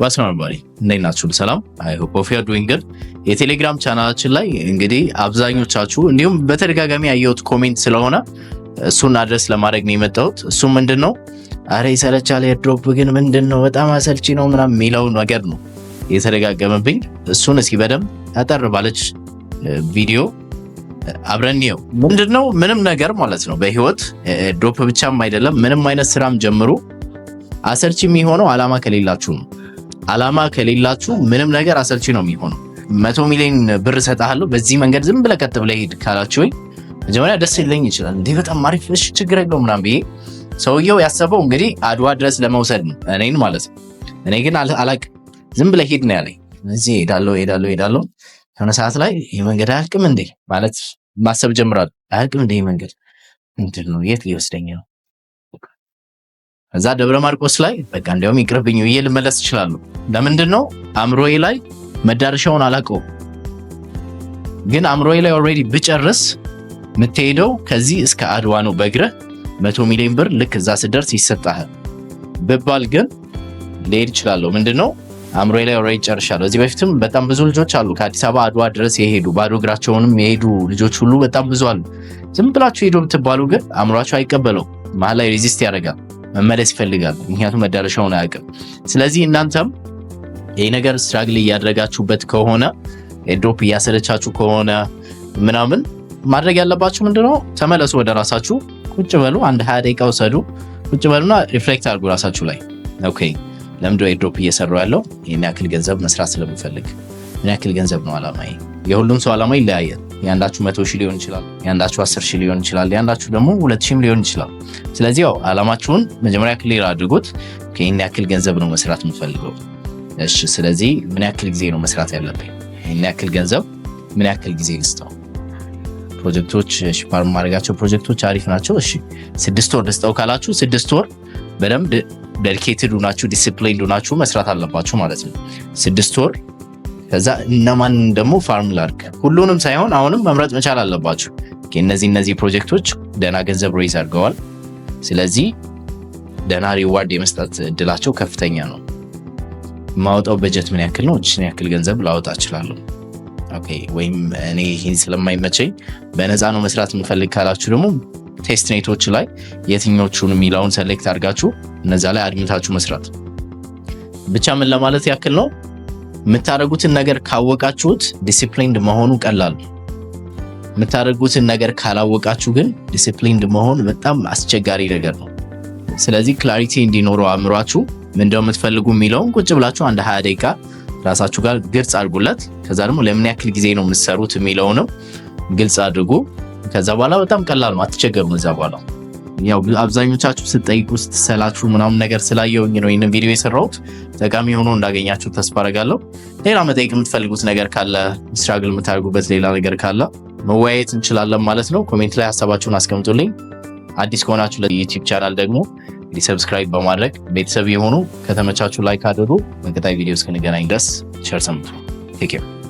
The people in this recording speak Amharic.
What's up everybody፣ እንዴት ናችሁ? ሰላም፣ I hope you are doing good። የቴሌግራም ቻናላችን ላይ እንግዲህ አብዛኞቻችሁ እንዲሁም በተደጋጋሚ ያየሁት comment ስለሆነ እሱን address ለማድረግ ነው የመጣሁት። እሱም ምንድን ነው፣ አረ ይሰለቻል airdrop ግን ምንድን ነው፣ በጣም አሰልቺ ነው ምናምን የሚለው ነገር ነው የተደጋገመብኝ። እሱን እስኪ በደንብ አጠር ባለች ቪዲዮ አብረን እንየው። ምንድን ነው፣ ምንም ነገር ማለት ነው በህይወት፣ airdrop ብቻም አይደለም፣ ምንም አይነት ስራም ጀምሩ፣ አሰልቺ የሚሆነው አላማ ከሌላችሁ ነው። አላማ ከሌላችሁ ምንም ነገር አሰልቺ ነው የሚሆነው። 100 ሚሊዮን ብር እሰጥሃለሁ፣ በዚህ መንገድ ዝም ብለህ ቀጥ ብለህ ሂድ ካላችሁኝ መጀመሪያ ደስ ሊለኝ ይችላል። እንዲህ በጣም አሪፍ፣ እሺ ችግር የለውም ምናምን ብዬ፣ ሰውየው ያሰበው እንግዲህ አድዋ ድረስ ለመውሰድ ነው እኔን ማለት ነው። እኔ ግን አላቅም፣ ዝም ብለህ ሂድ ነው ያለኝ። እዚህ ሄዳለሁ፣ ሄዳለሁ፣ ሄዳለሁ። የሆነ ሰዓት ላይ ይህ መንገድ አያልቅም እንዴ ማለት ማሰብ ጀምራለሁ። አያልቅም እንዴ ይህ መንገድ? ምንድን ነው? የት ሊወስደኝ ነው? እዛ ደብረ ማርቆስ ላይ በቃ እንዲያውም ይቅርብኝ ብዬ ልመለስ እችላለሁ። ለምንድን ነው? አእምሮዬ ላይ መዳረሻውን አላውቀውም። ግን አእምሮዬ ላይ already ብጨርስ የምትሄደው ከዚህ እስከ አድዋ ነው በእግርህ፣ 100 ሚሊዮን ብር ልክ እዛ ስደርስ ይሰጣል ብባል ግን ልሄድ እችላለሁ። ምንድን ነው? አእምሮዬ ላይ already ጨርሻለሁ። እዚህ በፊትም በጣም ብዙ ልጆች አሉ ከአዲስ አበባ አድዋ ድረስ የሄዱ፣ ባዶ እግራቸውንም የሄዱ ልጆች ሁሉ በጣም ብዙ አሉ። ዝም ብላችሁ ሄዶ ብትባሉ ግን አእምሯቸው አይቀበለው፣ መሀል ላይ resist ያደርጋል፣ መመለስ ይፈልጋል። ምክንያቱም መዳረሻውን አያውቅም። ስለዚህ እናንተም ይህ ነገር struggle እያደረጋችሁበት ከሆነ፣ airdrop እያሰለቻችሁ ከሆነ ምናምን፣ ማድረግ ያለባችሁ ምንድነው? ተመለሱ ወደ ራሳችሁ፣ ቁጭ በሉ፣ አንድ 20 ደቂቃ ውሰዱ፣ ቁጭ በሉና reflect አድርጉ ራሳችሁ ላይ። Okay፣ ለምንድነው airdrop እየሰራሁ ያለው? ይህን ያክል ገንዘብ መስራት ስለምፈልግ። ምን ያክል ገንዘብ ነው አላማዬ? የሁሉም ሰው አላማ ይለያያል። የአንዳችሁ 100,000 ሊሆን ይችላል፣ የአንዳችሁ 10,000 ሊሆን ይችላል፣ የአንዳችሁ ደግሞ 2,000ም ሊሆን ይችላል። ስለዚህ ያው አላማችሁን መጀመሪያ clear አድርጉት። ይህን ያክል ገንዘብ ነው መስራት የምፈልገው። እሺ፣ ስለዚህ ምን ያክል ጊዜ ነው መስራት ያለብኝ? ይህን ያክል ገንዘብ ምን ያክል ጊዜ ልስጠው? ፕሮጀክቶች farm የማደርጋቸው ፕሮጀክቶች አሪፍ ናቸው። እሺ፣ 6 ወር ልስጠው ካላችሁ 6 ወር በደንብ dedicated ሁናችሁ፣ disciplined ሁናችሁ መስራት አለባችሁ ማለት ነው። 6 ወር፣ ከዛ እነማንን ደግሞ farm ላድርግ? ሁሉንም ሳይሆን አሁንም መምረጥ መቻል አለባችሁ። እነዚህ እነዚህ ፕሮጀክቶች ደህና ገንዘብ raise አድርገዋል። ስለዚህ ደህና reward የመስጠት እድላቸው ከፍተኛ ነው። የማወጣው በጀት ምን ያክል ነው? እችን ያክል ገንዘብ ላወጣ እችላለሁ። Okay፣ ወይም እኔ ይህን ስለማይመቸኝ በነፃ ነው መስራት የምፈልግ ካላችሁ ደግሞ testnet ኦች ላይ የትኞቹን የሚለውን select አድርጋችሁ እነዛ ላይ አድምታችሁ መስራት። ብቻ ምን ለማለት ያክል ነው፣ የምታደርጉትን ነገር ካወቃችሁት disciplined መሆኑ ቀላል ነው። የምታደርጉትን ነገር ካላወቃችሁ ግን disciplined መሆን በጣም አስቸጋሪ ነገር ነው። ስለዚህ clarity እንዲኖረው አእምሯችሁ ምንድነው የምትፈልጉ የሚለውን ቁጭ ብላችሁ አንድ 20 ደቂቃ ራሳችሁ ጋር ግልጽ አድርጉለት። ከዛ ደግሞ ለምን ያክል ጊዜ ነው የምትሰሩት የሚለውንም ግልጽ አድርጉ። ከዛ በኋላ በጣም ቀላል ነው፣ አትቸገሩም። እዛ በኋላ ያው አብዛኞቻችሁ ስትጠይቁ ስትሰላችሁ ምናምን ነገር ስላየውኝ ነው ይህንን ቪዲዮ የሰራሁት። ጠቃሚ ሆኖ እንዳገኛችሁ ተስፋ አደርጋለሁ። ሌላ መጠየቅ የምትፈልጉት ነገር ካለ፣ struggle የምታደርጉበት ሌላ ነገር ካለ መወያየት እንችላለን ማለት ነው። Comment ላይ ሀሳባችሁን አስቀምጡልኝ። አዲስ ከሆናችሁ ለ YouTube channel ደግሞ እንግዲህ subscribe በማድረግ ቤተሰብ የሆኑ፣ ከተመቻችሁ like አድርጉ። በቀጣይ ቪዲዮ እስክንገናኝ ድረስ ቸር ሰንብቱ። Take care።